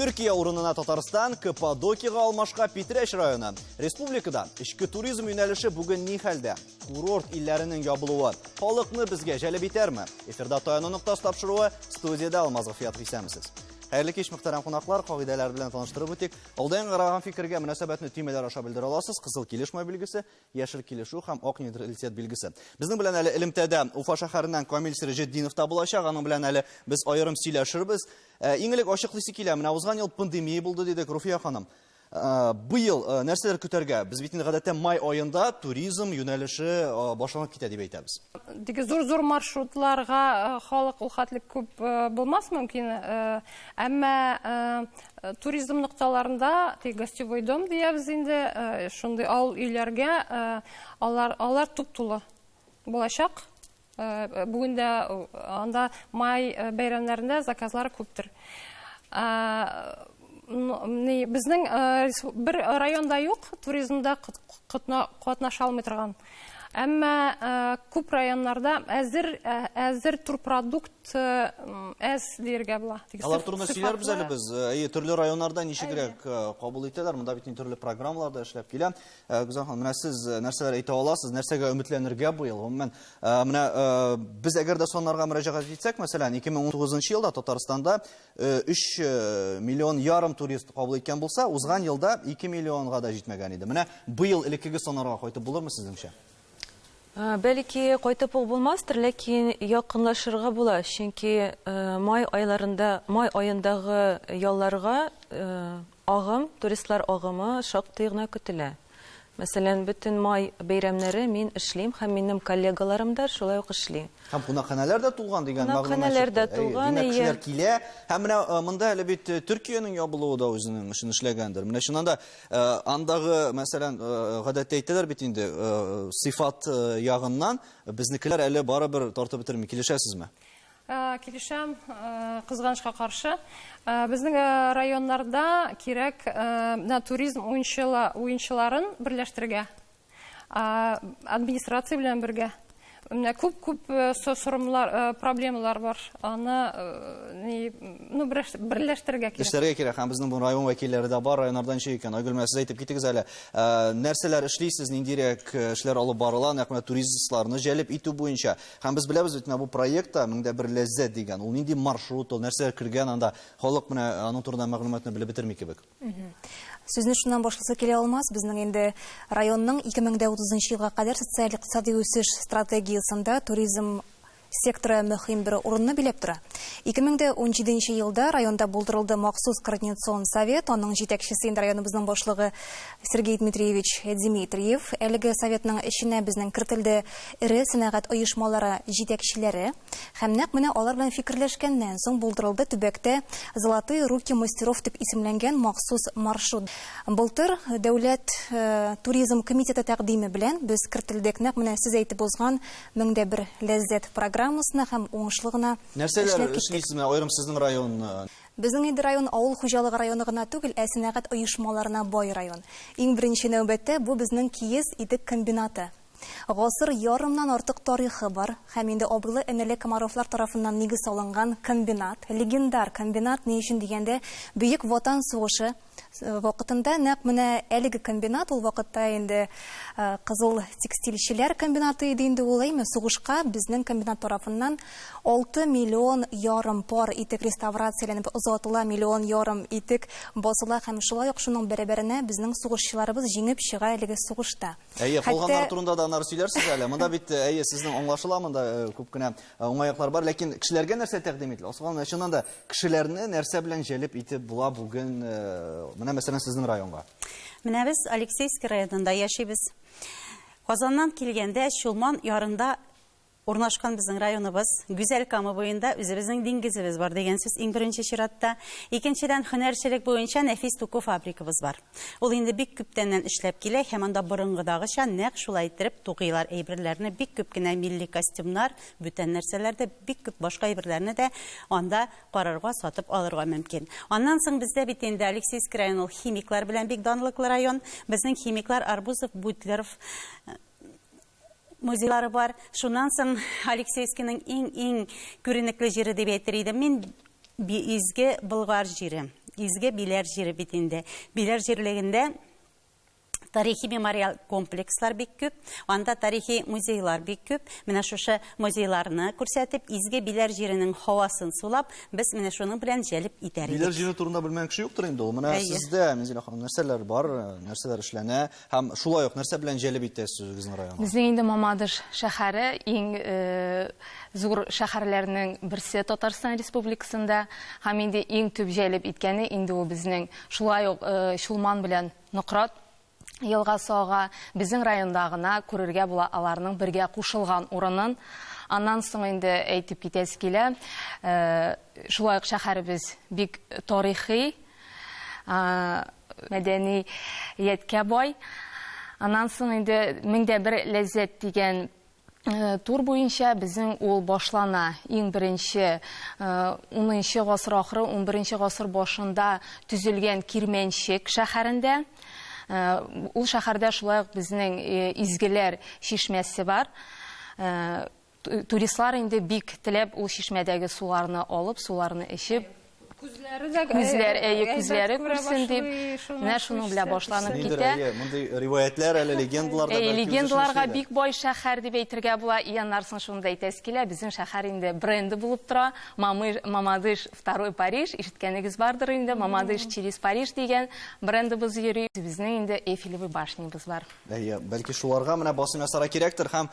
Төркия урынына Татарстан, Каппадокиягә алмашка Питрәч районы. Республикада эчке туризм юнәлеше бүген ни хәлдә? Курорт илләренең ябылуы халыкны безгә җәлеп итәрме? Эфирда Таяну ноктасы тапшыруы, студиядә Алмаз Гафиятов исәнмесез. Хәерле кич, мөхтәрәм кунаклар, кагыйдәләр белән таныштырып үтик. Алда яңгыраган фикергә мөнәсәбәтне төймәләр аша белдерә аласыз. Кызыл килешмәү билгесе, яшел килешү һәм ак нейтралитет билгесе. Безнең белән әле элемтәдә Уфа шәһәреннән Камил Сираҗетдинов та булачак. Аның белән әле без аерым сөйләшербез. Э, иң элек ачыклыйсы килә, менә узган ел пандемия булды дидек, Руфия ханым. Э, быел э, нәрсәләр көтәргә? Без бит инде гадәттә май аенда туризм юнәлеше башланып китә дип әйтәбез. Теге зур-зур маршрутларга халык ул хәтле күп булмас мөмкин, әмма туризм нокталарында, теге гостевой дом диябез инде, шундый авыл өйләргә алар алар туп-тулы булачак. Бүген дә анда май бәйрәмнәрендә заказлар күптер. Безнең бер районда юк туризмда катнаша алмый торган. Әмма күп районнарда әзер әзер турпродукт әз диергә була. Алар турында сөйләрбез әле без. Әйе, төрле районнарда ничегрәк кабул итәләр. Монда бит төрле программалар да эшләп килә. Гүзәл ханым, менә сез нәрсәләр әйтә аласыз, нәрсәгә өметләнергә быел? Гомумән, менә без әгәр дә саннарга мөрәҗәгать итсәк, мәсәлән, 2019 елда Татарстанда 3 миллион ярым турист кабул иткән булса, узган елда 2 миллионга да җитмәгән иде. Менә быел элеккеге саннарга кайтып булырмы сезнеңчә? Бәлки кайтып ук булмастыр, ләкин якынлашырга була, чөнки май айларында, май аендагы ялларга Агым, туристлар агымы шактый гына көтелә. Мәсәлән, бөтен май бәйрәмнәре мин эшлим һәм минем коллегаларым да шулай ук эшли. Һәм кунакханәләр дә тулган дигән мәгълүмат чыкты. Кунакханәләр дә тулган, әйе. Димәк, кешеләр килә. Һәм менә монда әле бит Төркиянең ябылуы да үзенең эшен эшләгәндер. Менә чыннан да андагы, мәсәлән, гадәттә әйтәләр бит инде, сыйфат ягыннан безнекеләр әле барыбер тартып бетерми. Килешәсезме? Килешәм, кызганычка каршы. Безнең районнарда кирәк менә туризм уенчыларын берләштерергә. Администрация белән бергә. Менә күп-күп сорымлар, проблемалар бар. Аны ну, берләштерергә кирәк. Эшләргә кирәк. Һәм безнең бу район вәкилләре дә бар. Районнардан ничек икән? Айгөл, менә сез әйтеп китегез әле. Нәрсәләр эшлисез, ниндирәк эшләр алып барыла, нәкъ менә туристларны җәлеп итү буенча? Һәм без беләбез бит, менә бу проектта Меңдә бер ләззәт дигән, ул нинди маршрут ул, нәрсәләр кергән анда, халык менә аның турында мәгълүматны белеп бетерми кебек. Сүзне шуннан башласы килә алмас, безнең инде районның 2030 елга кадәр социаль-икътисади үсеш стратегиясендә туризм секторы мөһим бер урынны биләп тора. 2017 елда районда булдырылды махсус координацион совет, аның җитәкчесе инде районыбызның башлыгы Сергей Дмитриевич Дмитриев. Әлеге советның эшенә безнең кертелде эре сәнәгать оешмалары җитәкчеләре. Һәм нәкъ менә алар белән фикерләшкәннән соң булдырылды төбәктә Золотые руки мастеров дип исемләнгән махсус маршрут. Былтыр Дәүләт туризм комитеты тәкъдиме белән без кертелдек нәкъ менә сез әйтеп узган 1001 ләззәт программасына һәм уңышлы гына Нәрсәләр эшләп киттек. эшлисез менә аерым сезнең район? Безнең инде район авыл хуҗалыгы районы гына түгел, ә сәнәгать оешмаларына бай район. Иң беренче нәүбәттә бу безнең киез итек комбинаты. Гасыр ярымнан артык тарихы бар һәм инде абыйлы-энеле Комаровлар тарафыннан нигез салынган комбинат, легендар комбинат, ни өчен дигәндә, Бөек Ватан сугышы вакытында нәкъ менә әлеге комбинат, ул вакытта инде кызыл текстильчеләр комбинаты иде инде ул, әйме, сугышка безнең комбинат тарафыннан 6 миллион ярым пар итек реставрацияләнеп озатыла, миллион ярым итек басыла һәм шулай ук шуның бәрабәренә безнең сугышчыларыбыз җиңеп чыга әлеге сугышта. Әйе, калганнар турында да аннары сөйләрсез әле. Монда бит, әйе, сезнең аңлашыла, монда күп кенә уңай яклар бар, ләкин кешеләргә нәрсә тәкъдим ителә? Асылган, менә чыннан да кешеләрне нәрсә белән җәлеп итеп була бүген, менә мәсәлән, сезнең районга? Менә без Алексеевский районында яшибез. Казаннан килгәндә Чулман ярында урнашкан безнең районыбыз. Гүзәл Кама буенда үзебезнең диңгезебез бар дигән сүз иң беренче чиратта. Икенчедән, һөнәрчелек буенча нәфис туку фабрикабыз бар. Ул инде бик күптәннән эшләп килә һәм анда борынгыдагыча нәкъ шулай иттереп тукыйлар әйберләрне, бик күп кенә милли костюмнар, бүтән нәрсәләр дә, бик күп башка әйберләрне дә анда карарга, сатып алырга мөмкин. Аннан соң бездә бит инде Алексеевский район ул химиклар белән бик данлыклы район. Безнең химиклар Арбузов, Бутлеров музейлары бар. Шуннан соң Алексеевскийның иң-иң күренекле җире дип әйтер идем мин, Изге Болгар җире. Изге Биләр җире бит инде. Биләр җирлегендә тарихи мемориал комплекслар бик күп, анда тарихи музейлар бик күп. Менә шушы музейларны күрсәтеп, изге Биләр җиренең һавасын сулап, без менә шуның белән җәлеп итәр идек. Биләр җире турында белмәгән кеше юктыр инде ул. Менә сездә, Минзилә ханым, нәрсәләр бар, нәрсәләр эшләнә һәм шулай ук нәрсә белән җәлеп итәсез үзегезнең районга? Безнең инде Мамадыш шәһәре иң зур шәһәрләрнең берсе Татарстан Республикасында һәм инде иң төп җәлеп иткәне инде ул безнең шулай ук Чулман белән Нократ елгасы ага. Безнең районда гына күрергә була аларның бергә кушылган урынын. Аннан соң инде әйтеп китәсе килә, шулай ук шәһәребез бик тарихи, мәдәнияткә бай. Аннан соң инде 1001 ләззәт дигән тур буенча безнең ул башлана. Иң беренче унынчы гасыр ахыры, унберенче гасыр башында төзелгән Кирмәнчек шәһәрендә. Ул шәһәрдә шулай ук безнең Изгеләр чишмәсе бар. Туристлар инде бик теләп ул чишмәдәге суларны алып, суларны эчеп, Күзләре дә күзләр, әйе, күзләре күрсен дип, менә шуның белән башланып китә. Әйе, мондый риваятьләр әле легендалар да бәлки. Легендаларга бик бай шәһәр дип әйтергә була. И аннан соң шуны да әйтәсе килә, безнең шәһәр инде бренды булып тора. Мамадыш второй Париж, ишеткәнегез бардыр инде, Мамадыш через Париж дигән брендыбыз йөри. Безнең инде Эйфелевый башнябыз бар. Әйе, бәлки шуларга менә басым ясарга кирәктер һәм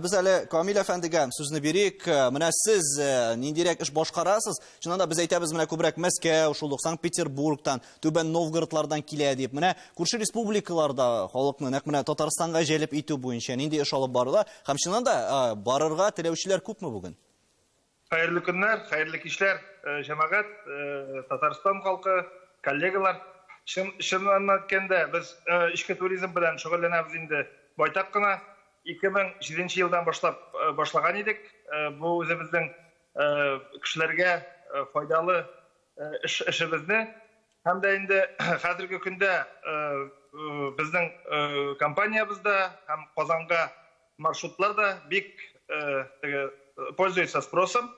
без әле Камил әфәндегә сүзне бирик. Менә сез ниндирәк эш башкарасыз? Чыннан да без әйтәбез менә күбрәк Мәскәү, шул ук Санкт-Петербургтан, Түбән Новгородтлардан килә дип. Менә күрше республикаларда халыкны нәкъ менә Татарстанга җәлеп итү буенча нинди эш алып барыла? Һәм чыннан да барырга теләүчеләр күпме бүген? Хәерле көннәр, хәерле кичләр, җәмәгать, Татарстан халкы, коллегалар. Чыннан әйткәндә, без эчке туризм белән шөгыльләнәбез инде байтак кына. 2007 елдан башлап башлаган идек. Бу үзебезнең кешеләргә файдалы эш эшебезне һәм дә инде хәзерге көндә безнең компаниябездә һәм Казанга маршрутлар да бик теге пользуется спросом,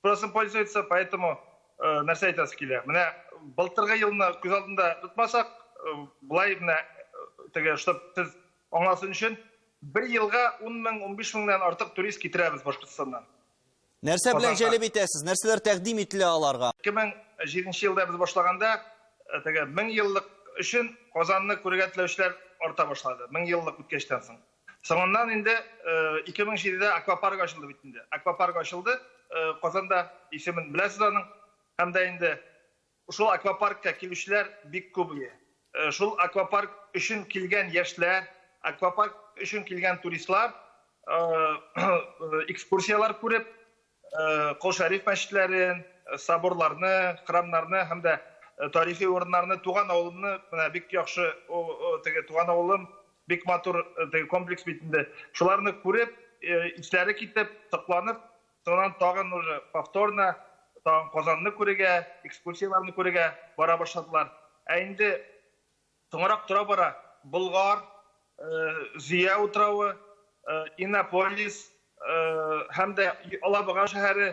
спросом пользуется, поэтому нәрсә әйтәсе килә. Менә былтыргы елны күз алдында тотмасак, болай менә теге, чтоб сез аңласын өчен, бер елга 10 мең, 15 меңнән артык турист китерәбез Башкортстаннан. Нәрсә белән җәлеп итәсез? Нәрсәләр тәкъдим ителә аларга? 2007 елда без башлаганда, теге 1000 еллык өчен Казанны күрергә теләүчеләр арта башлады. 1000 еллык үткәчтән соң. Соңыннан инде 2007-дә аквапарк ачылды бит инде. Аквапарк ачылды Казанда, исемен беләсез аның. Һәм дә инде шул аквапаркка килүчеләр бик күп иде. Шул аквапарк өчен килгән яшьләр, аквапарк өчен килгән туристлар экскурсияләр күреп, Кол Шәриф мәчетләрен, соборларны, храмнарны һәм дә тарихи урыннарны, туган авылымны менә бик яхшы теге туган авылым бик матур теге комплекс бит инде. Шуларны күреп, исләре китеп, сокланып, Соңыннан тагын уже повторно тагын Казанны күрергә, экскурсияләрне күрергә бара башладылар. Ә инде соңрак тора-бара Болгар, Зөя утравы, Иннополис һәм дә Алабуга шәһәре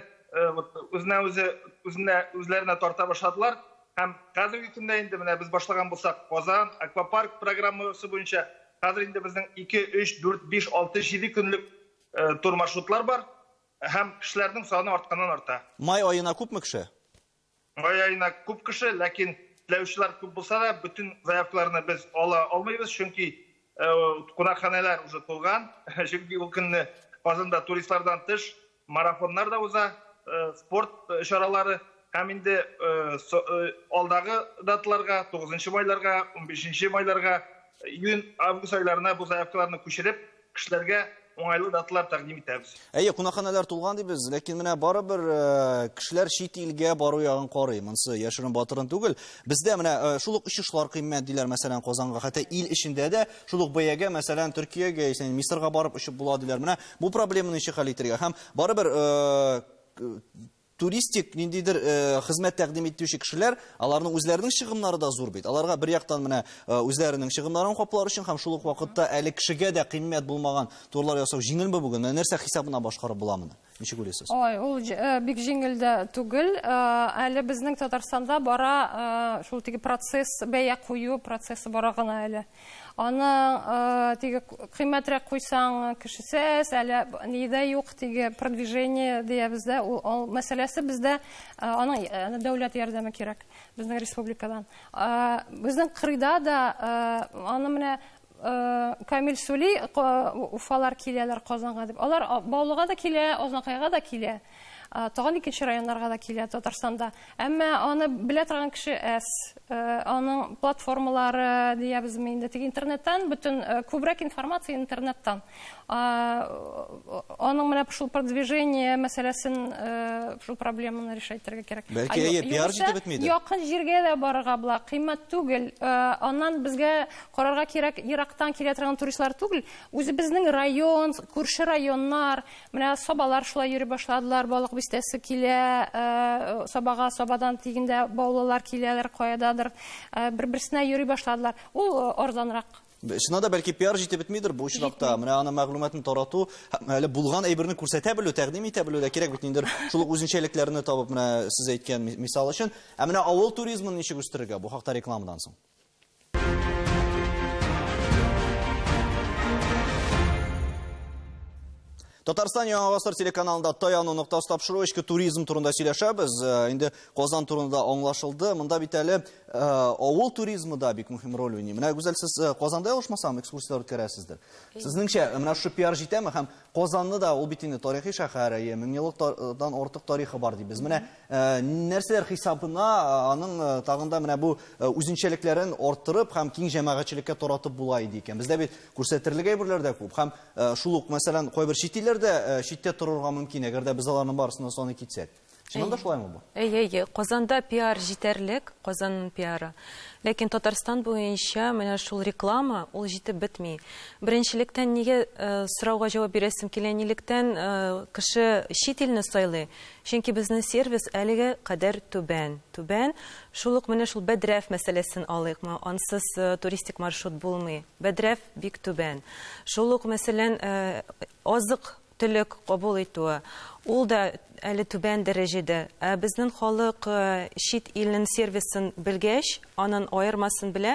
вот үзенә үзе үзенә үзләренә тарта башладылар. Һәм хәзерге көндә инде менә без башлаган булсак Казан аквапарк программасы буенча хәзер инде безнең 2, 3, 4, 5, 6, 7 көнлек тур маршрутлар бар һәм кешеләрнең саны артканнан арта. Май аена күпме кеше? Май аена күп кеше, ләкин теләүчеләр күп булса да, бөтен заявкаларны без ала алмыйбыз, чөнки кунакханәләр уже тулган. Чөнки ул көнне Казанда туристлардан тыш марафоннар да уза, спорт чаралары һәм инде алдагы даталарга, 9 майларга, 15 майларга, июнь, август айларына бу заявкаларны күчереп, кешеләргә уңайлы даталар тәкъдим итәбез. Әйе, кунакханәләр тулган дибез, ләкин менә барыбер кешеләр чит илгә бару ягын карый. Монысы яшерен батырын түгел. Бездә менә шул ук очышлар кыйммәт диләр, мәсәлән, Казанга, хәтта ил эчендә дә шул ук бәягә, мәсәлән, Төркиягә яисә Мисырга барып очып була диләр. Менә бу проблеманы ничек хәл итәргә? Һәм барыбер туристик ниндидер хезмәт тәкъдим итүче кешеләр, аларның үзләренең чыгымнары да зур бит. Аларга бер яктан менә үзләренең чыгымнарын каплар өчен һәм шул ук вакытта әле кешегә дә кыйммәт булмаган турлар ясау җиңелме бүген? Менә нәрсә хисабына башкарып була моны? Ничек уйлыйсыз? Ой, ул бик җиңел дә түгел. Әле безнең Татарстанда бара шул теге процесс, бәя кую процессы бара гына әле. Аны теге кыйммәтрәк куйсаң, кешесе әз, әле ни дә юк, теге продвижение диябез дә, ул мәсьәләсе бездә, аның дәүләт ярдәме кирәк безнең республикадан. Безнең кырыйда да аны менә Камил сөйли, Уфалар киләләр Казанга дип. Алар Баулыга да килә, Азнакайга да килә. Тагын икенче районнарга да килә Татарстанда. Әмма аны белә торган кеше әз. Аның платформалары диябезме инде, теге интернеттан бөтен күбрәк информация интернеттан. Аның менә шул продвижение мәсьәләсен, шул проблеманы решать итәргә кирәк. Бәлки, әйе, пиар җитеп бетмидер. Якын җиргә дә барырга була, кыйммәт түгел. Аннан безгә карарга кирәк, ерактан килә торган туристлар түгел, үзебезнең район, күрше районнар, менә Сабалар шулай йөри башладылар, Балык бистәсе килә, Сабага, Сабадан дигәндә Баулылар киләләр каядадыр, бер-берсенә йөри башладылар. Ул арзанрак. Чыннан да, бәлки пиар җитеп бетмидер бу очракта. Менә аны мәгълүматны тарату һәм әле булган әйберне күрсәтә белү, тәкъдим итә белү дә кирәк бит, ниндидер шул ук үзенчәлекләрне табып, менә сез әйткән мисал өчен. Ә менә авыл туризмын ничек үстерергә? Бу хакта рекламадан соң. Татарстан Яңа Гасыр телеканалында Таяну ноктасы тапшыру эчке туризм турында сөйләшәбез. Инде Казан турында аңлашылды. Монда бит әле авыл туризмы да бик мөһим роль уйный. Менә Гүзәл, сез Казанда ялгышмасам экскурсияләр үткәрәсездер. Сезнеңчә, менә шушы пиар җитәме һәм Казанны да ул бит инде тарихи шәһәр, әйе, меңьеллыктан артык тарихы бар дибез. Менә нәрсәләр хисабына аның тагын да менә бу үзенчәлекләрен арттырып һәм киң җәмәгатьчелеккә таратып була иде икән. Бездә бит күрсәтерлек әйберләр дә күп һәм шул ук, мәсәлән, кайбер чит илләрдә читтә торырга мөмкин, әгәр дә без аларның барысын да саный китсәк. Чыннан да шулаймы бу? Әйе, әйе. Казанда пиар җитәрлек, Казанның пиары. Ләкин Татарстан буенча менә шул реклама, ул җитеп бетми. Беренчелектән, нигә сорауга җавап бирәсем килә, нилектән кеше чит илне сайлый? Чөнки безнең сервис әлегә кадәр түбән. Түбән. Шул ук менә шул бәдрәф мәсьәләсен алыйкмы, ансыз туристик маршрут булмый. Бәдрәф бик түбән. Шул ук, мәсәлән, азык төлек кабул итүе, ул да әле түбән дәрәҗәдә. Ә безнең халык чит илнең сервисын белгәч, анын аермасын белә,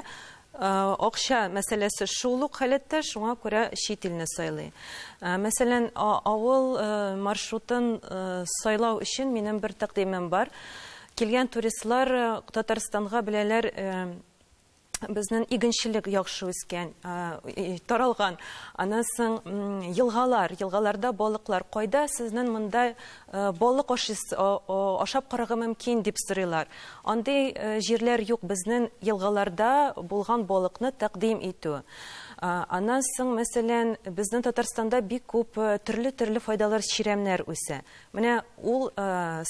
акча мәсьәләсе шул ук халәттә, шуңа күрә чит илне сайлый. Мәсәлән, авыл маршрутын сайлау өчен минем бер тәкъдимем бар. Килгән туристлар Татарстанга беләләр, безнең игенчелек яхшы үскән, таралган. Аннан соң елгалар, елгаларда балыклар. Кайда сезнең монда балык ашап карарга мөмкин дип сорыйлар. Андый җирләр юк, безнең елгаларда булган балыкны тәкъдим итү. Аннан соң, мәсәлән, безнең Татарстанда бик күп төрле-төрле файдалы чирәмнәр үсә. Менә ул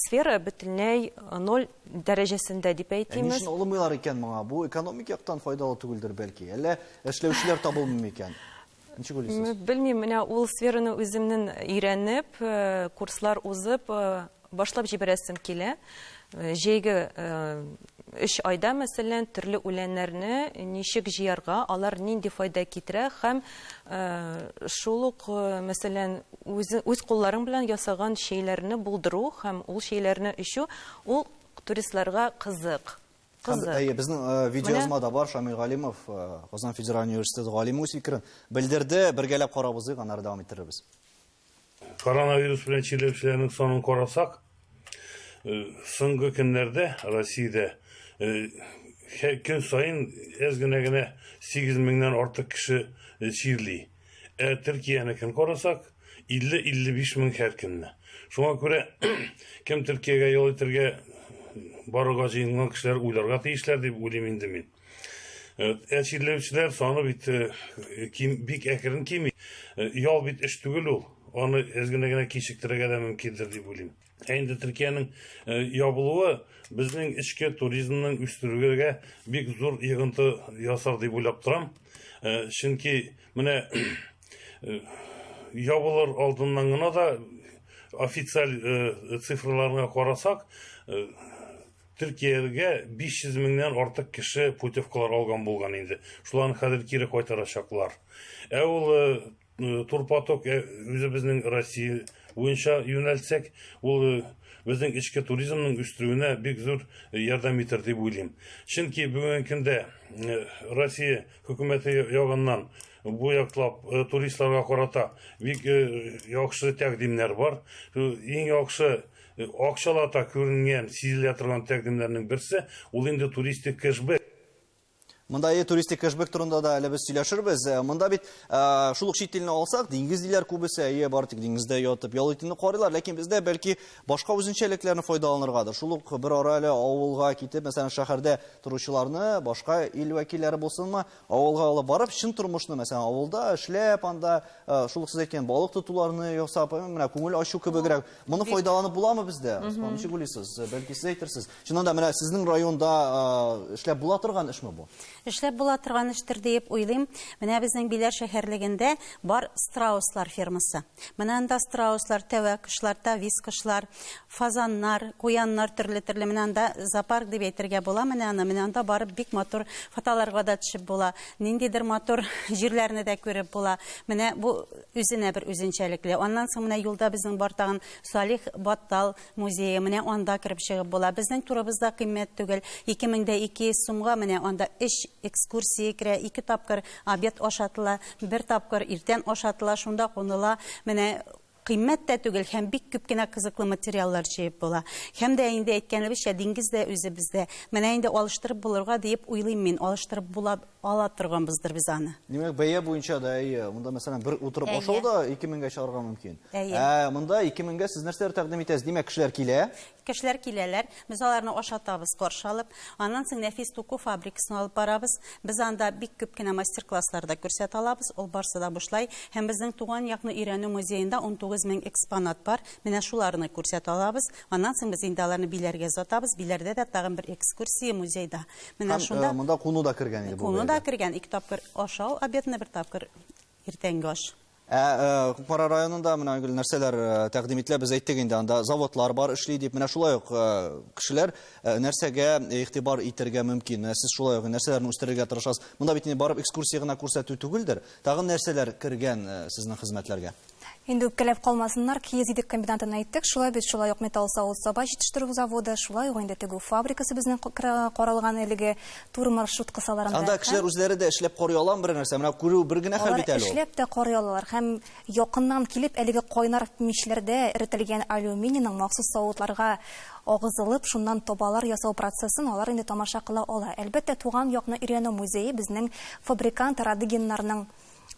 сфера бөтенләй ноль дәрәҗәсендә дип әйтимез. Ә ни өчен алынмыйлар икән моңа? Бу экономик яктан файдалы түгелдер бәлки. Әллә эшләүчеләр табылмый микән? Ничек уйлыйсыз? Белмим, менә ул сфераны үземнең өйрәнеп, курслар узып, башлап җибәрәсем килә. Җәйге өч айда, мәсәлән, төрле үләннәрне ничек җыярга, алар нинди файда китерә һәм шул ук, мәсәлән, үз кулларың белән ясаган чәйләрне булдыру һәм ул чәйләрне эчү, ул туристларга кызык. Кызык. Әйе, безнең видеоязма да бар, Шамил Галимов, Казан федераль университеты галиме үз фикерен белдерде. Бергәләп карап узыйк, аннары дәвам иттерербез. Коронавирус белән чирләүчеләрнең санын карасак, соңгы көннәрдә Россиядә көн саен әз генә генә 8 меңнән артык кеше чирли. Ә Төркиянекен карасак, 50-55 мең һәр көнне. Шуңа күрә кем Төркиягә ял итәргә барырга җыенган кешеләр уйларга тиешләр дип уйлыйм инде мин. Ә чирләүчеләр саны бит бик әкрен кими. Ял бит эш түгел ул. Аны әз генә генә кичектерергә дә мөмкиндер дип уйлыйм. Ә инде Төркиянең ябылуы безнең эчке туризмның үстерүгә бик зур йогынты ясар дип уйлап торам. Чөнки менә ябылыр алдыннан гына да официаль цифрларына карасак, Төркиягә 500 меңнән артык кеше путевкалар алган булган инде. Шуларны хәзер кире кайтарачаклар. Ә ул турпоток үзебезнең Россия буенча юнәлтсәк, ул безнең эчке туризмның үстерүенә бик зур ярдәм итәр дип уйлыйм. Чөнки бүгенге көндә Россия хөкүмәте ягыннан бу яклап туристларга карата бик яхшы тәкъдимнәр бар. Иң яхшы акчалата күренгән, сизелә торган тәкъдимнәрнең берсе ул инде туристик кэшбэк. Монда е туристик кэшбэк турында да әле без сөйләшербез. Монда бит шул ук чит илне алсак, диңгез диләр күбесе, әйе, бары тик диңгездә ятып ял итүне карыйлар, ләкин бездә бәлки башка үзенчәлекләрне файдаланыргадыр. Шул ук бер ара әле авылга китеп, мәсәлән, шәһәрдә торучыларны, башка ил вәкилләре булсынмы, авылга алып барып, чын тормышны, мәсәлән, авылда эшләп, анда шул ук сез әйткән балык тотуларны ясап, менә күңел ачу кебегрәк. Моны файдаланып буламы бездә? Осман, ничек уйлыйсыз? Бәлки сез әйтерсез. Чыннан да, менә сезнең районда эшләп була торган эшме бу? Эшләп була торган эштер диеп уйлыйм. Менә безнең Биләр шәһәрлегендә бар страуслар фермасы. Менә анда страуслар, тәвә кошлар, тавис кошлар, фазаннар, куяннар төрле-төрле. Менә анда зоопарк дип әйтергә була. Менә аны, менә анда барып бик матур фотоларга да төшеп була. Ниндидер матур җирләрне дә күреп була. Менә бу үзенә бер үзенчәлекле. Аннан соң менә юлда безнең бар тагын Салих Баттал музее, менә анда кереп чыгып була. Безнең турыбыз да кыйммәт түгел. 2200 сумга менә анда өч экскурсия керә, ике тапкыр обед ашатыла, бер тапкыр иртән ашатыла, шунда куныла. Менә кыйммәт тә түгел һәм бик күп кенә кызыклы материаллар җыеп була. Һәм дә инде әйткәнебезчә, диңгез дә үзебездә. Менә инде алыштырып булырга диеп уйлыйм мин, алыштырып була ала торганбыздыр без аны. Димәк, бәя буенча да, әйе, монда, мәсәлән, бер утырып ашау да 2000гә чыгарга мөмкин. Әйе. Ә монда 2000гә сез нәрсәләр тәкъдим итәсез? Димәк, кешеләр килә. Кешеләр киләләр. Без аларны ашатабыз, каршы алып. Аннан соң нәфис туку фабрикасына алып барабыз. Без анда бик күп кенә мастер-класслар да күрсәтә алабыз. Ул барсы да бушлай. Һәм безнең туган якны өйрәнү музеенда 19 мең экспонат бар. Менә шуларны күрсәтә алабыз. Аннан соң без инде аларны Биләргә озатабыз. Биләрдә дә тагын бер экскурсия музейда. Менә Һәм, шунда монда куну да кергән иде бу Куну да бәйгә. кергән, ике тапкыр ашау обедны, бер тапкыр иртәнге аш. Ә Кукмара районында менә Айгөл нәрсәләр тәкъдим ителә? Без әйттек инде, анда заводлар бар эшли дип. Менә шулай ук кешеләр нәрсәгә игътибар итәргә мөмкин? Менә сез шулай ук нәрсәләрне үстерергә тырышасыз? Монда бит инде барып экскурсия гына күрсәтү түгелдер. Тагын нәрсәләр кергән сезнең хезмәтләргә? Инде үпкәләп калмасыннар, киез итек комбинатын әйттек, шулай бит, шулай ук металл савыт-саба җитештерү заводы, шулай ук инде тегү фабрикасы безнең каралган әлеге тур маршрут кысаларында. Анда кешеләр үзләре дә эшләп карый аламы берәр нәрсә? Менә күрү бер генә хәл бит әле ул. Алар эшләп тә карый алалар һәм якыннан килеп әлеге кайнар мичләрдә эретелгән алюминийның махсус савытларга агызылып, шуннан табалар ясау процессын алар инде тамаша кыла ала. Әлбәттә, туган якны өйрәнү музее безнең фабрикант Радыгиннарның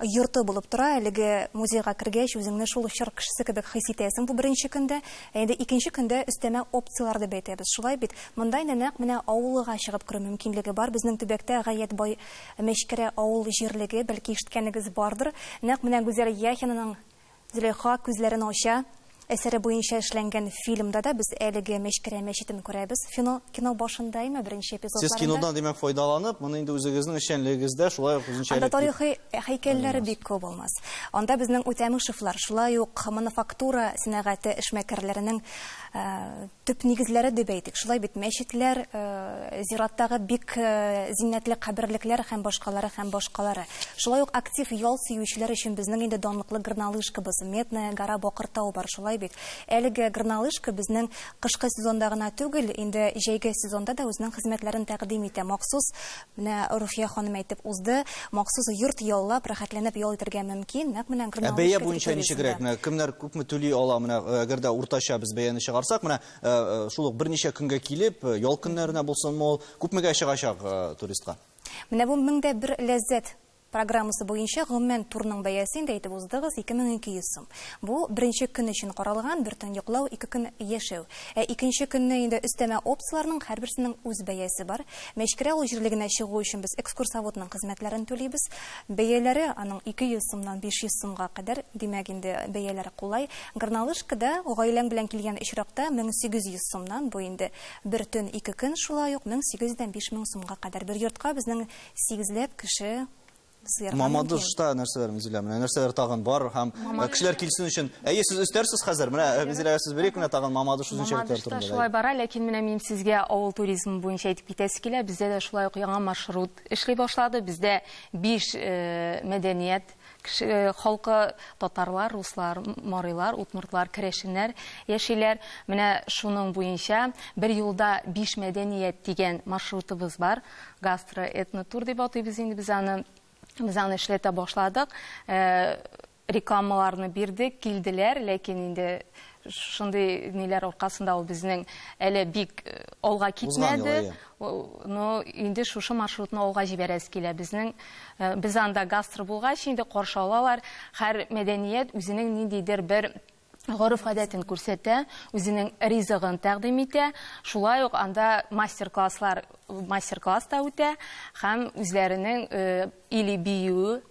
йорты булып тора. Әлеге музейга кергәч, үзеңне шул чор кешесе кебек хис итәсең бу беренче көндә. Ә инде икенче көндә өстәмә опцияләр дип әйтәбез. Шулай бит, монда инде нәкъ менә авылга чыгып керү мөмкинлеге бар. Безнең төбәктә гаять бай Мәчкәрә авыл җирлеге, бәлки ишеткәнегез бардыр. Нәкъ менә Гүзәл Яхинаның Зөләйха күзләрен ача әсәре буенча эшләнгән фильмда да без әлеге Мәчкәрә мәчетен күрәбез. Фино, кино башында, әйме, беренче Сез эпизодларында. кинодан, димәк, файдаланып, моны инде үзегезнең эшчәнлегегездә шулай ук Анда үзенчәлек дип тарихи һәйкәлләр бик күп булмас. Анда безнең Үтәмышевлар, шулай ук мануфактура сәнәгате эшмәкәрләренең төп нигезләре дип әйтик. Шулай бит мәчетләр, зираттагы бик зиннәтле каберлекләр һәм башкалары һәм башкалары. Шулай ук актив ял сөючеләр өчен безнең инде данлыклы горнолыжкабыз, Медная гора Бакыртау бар, шулай бит. Әлеге горнолыжка безнең кышкы сезонда гына түгел, инде җәйге сезонда да үзенең хезмәтләрен тәкъдим итә. Махсус, менә Руфия ханым әйтеп узды, махсус йорт яллап, рәхәтләнеп ял итәргә мөмкин, нәкъ менә Ә горнолыжка бәя буенча ничегрәк? территориясендә. Менә кемнәр күпме түли ала? Менә әгәр дә уртача без бәяне чыгарсак, менә шул ук берничә көнгә килеп, ял көннәренә булсынмы ул, күпмегә чыгачак туристка? Менә бу 1001 ләззәт программасы буенча гомумән турның бәясе инде әйтеп уздыгыз 2200 сум. Бу беренче көн өчен каралган, бер төн йоклау, ике көн яшәү. Ә икенче көнне инде өстәмә опцияләрнең һәрберсенең үз бәясе бар. Мәчкәрә авыл җирлегенә чыгу өчен без экскурсоводның хезмәтләрен түлибез. Бәяләре аның 200 сумнан 500 сумга кадәр, димәк инде бәяләре кулай. Горнолыжкада гаиләң белән килгән очракта 1800 сумнан, бу инде бер төн, ике көн, шулай ук 1800-дән 5000 сумга кадәр. Бер йортка безнең сигезләп кеше сыярга мөмкин. Мамадышта нәрсәләр, Мизилә, менә нәрсәләр тагын бар һәм Мамадыш. кешеләр килсен өчен. Әйе, сез өстәрсез хәзер. Менә Мизиләгә сүз бирик, менә тагын Мамадыш үзенчәлекләре Мамадышта турында. шулай бара, ләкин менә мин сезгә авыл туризмы буенча әйтеп китәсе килә. Бездә дә шулай ук яңа маршрут эшли башлады. Бездә 5 мәдәният Кеше халкы татарлар, руслар, марилар, удмуртлар, керәшеннәр яшиләр. Менә шуның буенча бер юлда биш мәдәният дигән маршрутыбыз бар. Гастро этнотур дип атыйбыз инде без аны. Без аны эшләтә башладык. Рекламаларны бирдек, килделәр, ләкин инде шундый ниләр аркасында ул безнең әле бик алга китмәде. Но инде шушы маршрутны алга җибәрәсе килә. Безнең без анда гастро булгач инде каршы алалар. Һәр мәдәният үзенең ниндидер бер гореф-гадәтен күрсәтә, үзенең ризыгын тәкъдим итә. Шулай ук анда мастер-класслар, мастер-класс та үтә һәм үзләренең или биюе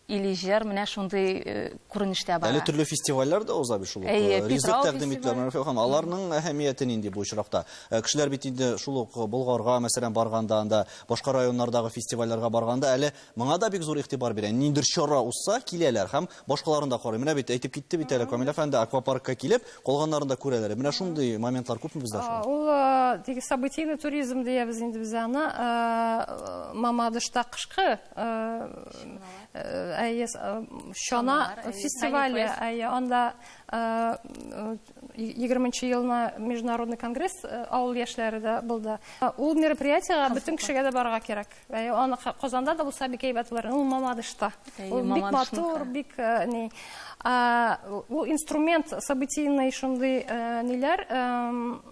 Или җыр, менә шундый күренештә бара. Әле төрле фестивальләр дә уза бит шул ук. Әйе, Ризык Питрау тәкъдим ителә. фестивале. Мәгъфирә ханым, аларның әһәмияте нинди бу очракта? Кешеләр бит инде шул ук Болгарга, мәсәлән, барганда, анда башка районнардагы фестивальләргә барганда әле моңа да бик зур игътибар бирә. Ниндидер чара узса, киләләр һәм башкаларын да карый. Менә бит әйтеп китте бит әле Камил әфәнде, аквапаркка килеп, калганнарын да күрәләр. Менә шундый моментлар күпме бездә шул? Ул теге событийный туризм диябез инде без аны. Мамадышта кышкы Әйе, чана фестивале, әйе, анда 20 елны международный конгресс авыл яшьләре дә булды. Ул мероприятиегә бөтен кешегә дә барырга кирәк. Әйе, аны Казанда да булса бик әйбәт булыр. Ул Мамадышта. Ул бик матур, бик ни. Ул инструмент событийный шундый ниләр.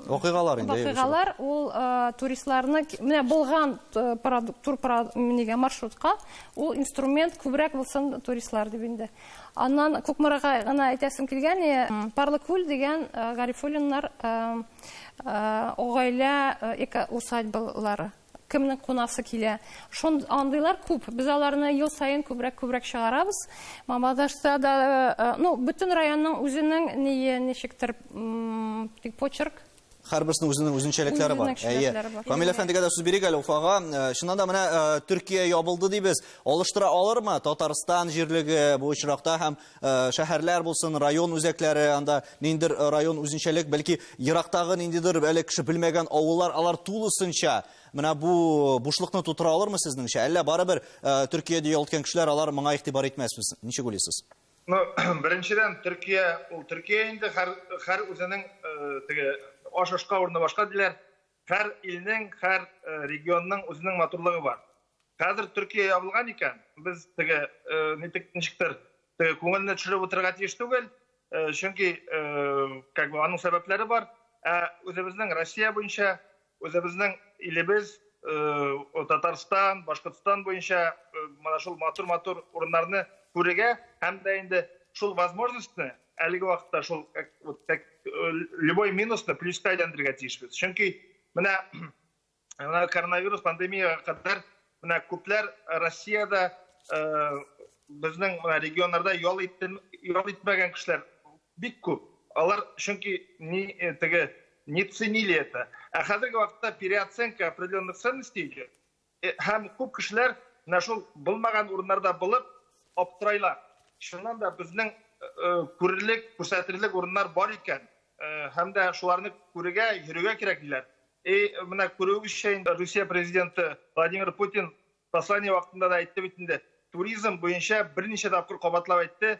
Вакыйгалар инде. Вакыйгалар ул туристларны менә булган тур нигә маршрутка ул инструмент күбрәк булсын туристлар дип инде. Аннан Кукмарага гына әйтәсем килгән, Парлы күл дигән Гарифуллиннар гаилә эко усадьбалары. Кемнең кунасы килә. Шун андыйлар күп. Без аларны ел саен күбрәк күбрәк чыгарабыз. Мамадашта да, ну, бөтен районның үзенең ние ничектер, тик почерк. Һәрберсенең үзенең үзенчәлекләре бар. Әйе. Камил әфәндегә дә сүз бирик әле Уфага. Чыннан да менә Төркия ябылды дибез. Алыштыра алырмы Татарстан җирлеге бу очракта һәм шәһәрләр булсын, район үзәкләре, анда ниндидер район үзенчәлек, бәлки ерактагы ниндидер әле кеше белмәгән авыллар, алар тулысынча менә бу бушлыкны тутыра алырмы сезнеңчә? Әллә барыбер Төркиядә ял иткән кешеләр алар моңа игътибар итмәсме? Ничек уйлыйсыз? Ну, беренчедән, Төркия ул Төркия инде, һәр, һәр үзенең теге аш ашка урыны башка диләр. Һәр илнең, һәр регионның үзенең матурлыгы бар. Хәзер Төркия ябылган икән, без теге нитек ничектер теге күңелне төшереп утырырга тиеш түгел, чөнки как бы аның сәбәпләре бар. Ә үзебезнең Россия буенча Үзебезнең илебез, Татарстан, Башкортстан буенча менә шул матур-матур урыннарны күрергә һәм дә инде шул возможностьны әлеге вакытта шул любой минусны плюска әйләндерергә тиешбез. Чөнки менә менә коронавирус пандемиягә кадәр менә күпләр Россиядә безнең менә регионнарда ял иттем, ял итмәгән кешеләр бик күп. Алар чөнки ни теге не ценили это. Ә хәзерге вакытта переоценка определенных ценностей идет. Һәм күп кешеләр менә шул булмаган урыннарда булып аптырайлар. Чыннан да безнең күрерлек, күрсәтерлек урыннар бар икән. Һәм дә шуларны күрергә, йөрергә кирәк диләр. И менә күрүегезчә инде Русия президенты Владимир Путин послание вакытында да әйтте бит инде, туризм буенча берничә тапкыр кабатлап әйтте,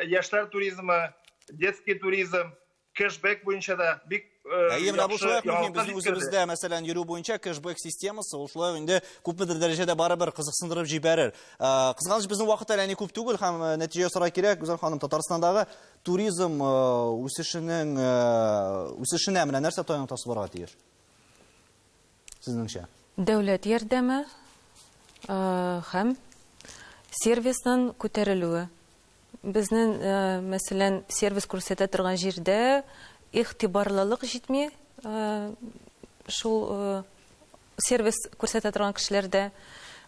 яшьләр туризмы, детский туризм, кэшбэк буенча да бик Әйе, менә бу шулай ук мөһим. Безнең үзебездә, мәсәлән, йөрү буенча кэшбэк системасы, ул шулай ук инде күпмедер дәрәҗәдә барыбер кызыксындырып җибәрер. Кызганыч, безнең вакыт әллә ни күп түгел һәм нәтиҗә ясарга кирәк. Гүзәл ханым, Татарстандагы туризм үсешенең үсешенә менә нәрсә таяну тасы булырга тиеш? Сезнеңчә? Дәүләт ярдәме һәм сервисның күтәрелүе. Безнең, мәсәлән, сервис күрсәтә торган җирдә игътибарлылык җитми, шул сервис күрсәтә торган кешеләрдә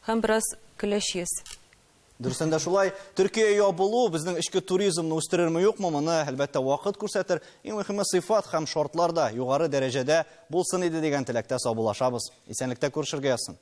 һәм бераз көләч йөз. Дөрестән дә шулай. Төркия ябылу безнең эчке туризмны үстерерме юкмы, моны, әлбәттә, вакыт күрсәтер. Иң мөһиме сыйфат һәм шартлар да югары дәрәҗәдә булсын иде дигән теләктә саубуллашабыз. Исәнлектә күрешергә язсын.